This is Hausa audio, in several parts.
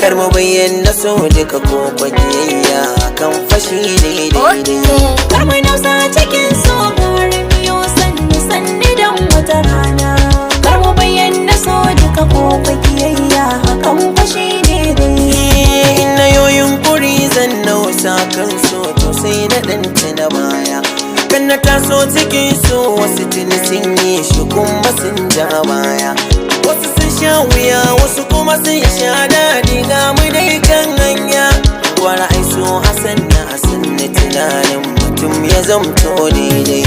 Kar mu bayyana so duka ko kwagiyayya kan fashi daidai. Kar mu nausa cikin so garin biyo sannu sannu don wata rana. Kar mu bayyana so duka ko kiyayya hakan fashi ne dai. In na yoyin kuri zan nausa kan so, to sai na ɗanta na baya. Kan na taso cikin so, wasu tuni sun yi shi kuma sun ja baya. Wasu sun sha wuya, wasu kuma sun sha daɗi, ga mu dai kan hanya. Gwara ai so a sanna a sanna tunanin mutum ya zamto daidai.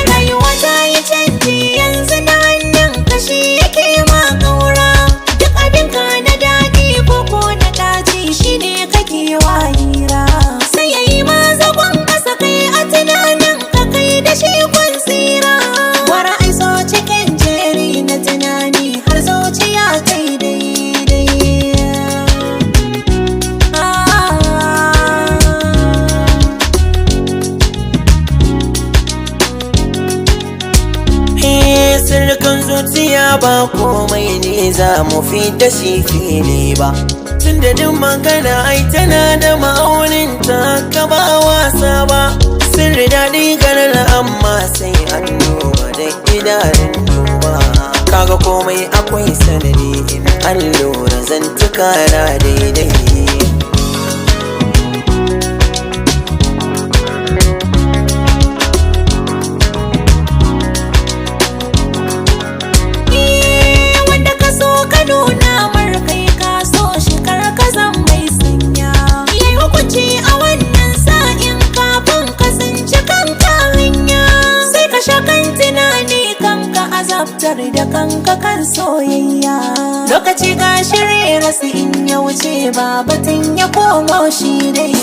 Rayuwa ta yi canji yanzu na hannun kashi yake ma ƙaura. Duk abin ka na daɗi ko ko na ɗaci shine kake wahira. Sai ya yi ma zagon ƙasa kai a tunanin ka kai da shi kun tsira. Wara ai so cikin jeri na tunani har zuciya ta yi daidai. Ah. Sirrikan zuciya ba komai ne za mu fi da shi fili ba. Tun da duk magana ai tana da ma'aunin ta ka ba wasa ba. Sirri daɗi ganin amma sai an duba da idanun duba. Kaga komai akwai sanadi in an lura zantuka na daidai. Wanda ka so ka nuna mar kai ka so shi, kar ka zan mai sanya. Yayi hukunci a wannan sa'in kafin ka tsinci kanka hanya. Sai ka sha kan tunani kanka azabtar da kanka kan soyayya. Lokaci ga shirye rasu in ya wuce ba batun ya komo shi dai.